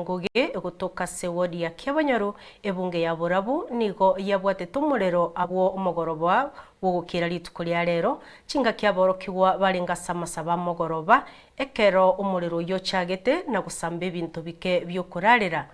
Ngugi egotoka ase ward ya Kiabonyoru, ebunge ya Borabu nigo yabwatete omorero abwo omogoroba bw'ogokiera rituko ria rero, chingaki aborokigwa barenge ase amasabo a mogoroba, ekero omorero oyio ochagete na gosamba ebinto bike bi'okorarera.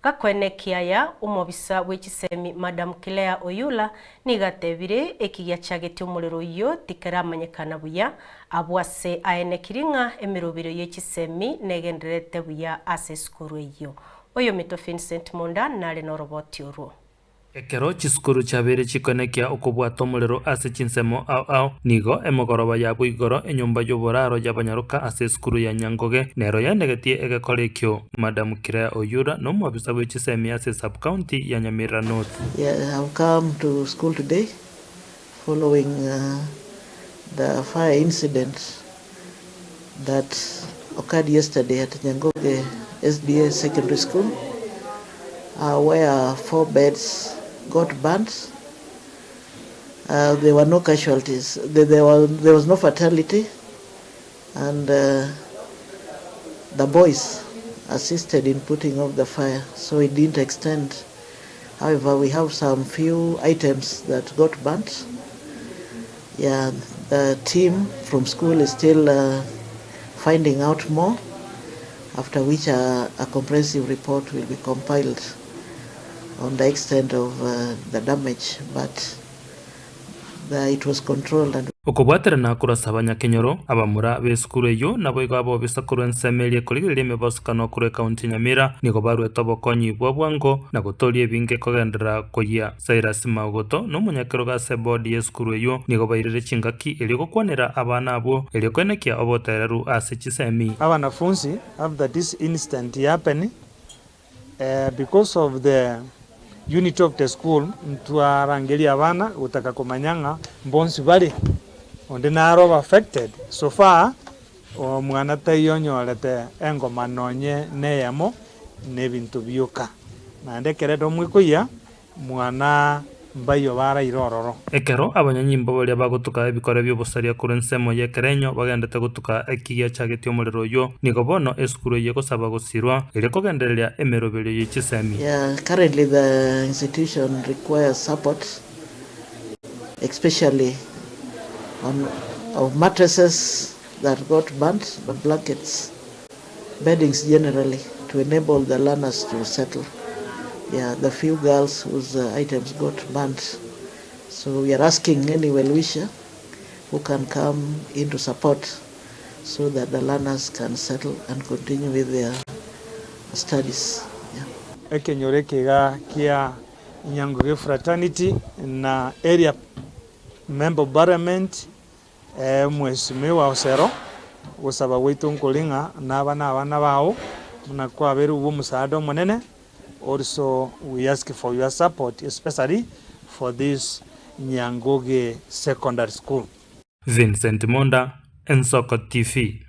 Gakoenekia aya, omobisa bwe chisemi Madam Claire Oyula nigo atebire eki giachagetie omorero oyio tikeramanyekana buya, Abwo ase aenekiri ng'a emeroberio ye chisemi negendererete buya ase esukuru eyio. Oyominto Vincent Munda nare noroboti orwo. Ekero chisukuru chiabeire chikoenekia okobwata omorero ase chinsemo ao ao, nigo emogoroba ya boigoro enyomba y'oboraro y'abanyaroka ase esukuru ya Nyangoge nero yaenegetie egekora ekio. Madam Claire Oyura nomwabisa bwe chisemi ase sub-county ya Nyamira North. Yeah, I've come to school today following the fire incident that occurred yesterday at Nyangoge SDA Secondary School where four beds got burnt. There were no casualties, there, were, there was no fatality and the boys assisted in putting off the fire so it didn't extend. However, we have some few items that got burnt. Yeah, the team from school is still uh, finding out more, after which a, a comprehensive report will be compiled on the extent of uh, the damage. But the, it was controlled and Okobwaterana korwa ase abanyakenyoro, abamura b'esukuru eyio naboigo abobisa korwa ensemo eria ekorigereria emebasukano korwa ekaunti ya Nyamira nigo baruete obokonyi bwa bwango na gotoria ebinge kogenderera koyia. Cyrus Maogoto na omonyakerogo ase ebodi y'esukuru eyio nigo bairire chingaki erio gokwanera abana abwo erio koenekia obotoereru ase chisemi. Abanafunsi after this incident happen Because of the unity of the school ntwarangeria abana gotaka komanya ng'a mbonsi bare onde naro obe affected so far omwana taiyo onyorete engoma nonye neyemo na ebinto bioka naende ekero edomu ekoyia Mwana mbaiyo baraire ororo. Ekero abanyanyimbo baria bagotuka ebikore bi'obosaria korwa ensemo y'ekerenyo bagendete gotuka eki giachagetie omorero oyio, nigo bono esukuru eyio egosaba gosirwa, erio kogendereria emeroberio ye chisemi. Yeah, currently the institution requires support especially on of mattresses that got burnt, the blankets. Beddings generally to enable the learners to settle yeah the few girls whose items got burnt so we are asking any well wisher who can come in to support so that the learners can settle and continue with their studies yeah. Ekenyoro eke iga kia Nyangoge Fraternity na Area Member of Parliament Mheshimiwa Osero, ogosaba gwaito nkore ng'a naba nabana bao buna kwabeire obwo omosaada omonene, also we ask for your support especially for this Nyangoge Secondary School. Vincent Monda, Ensoko TV.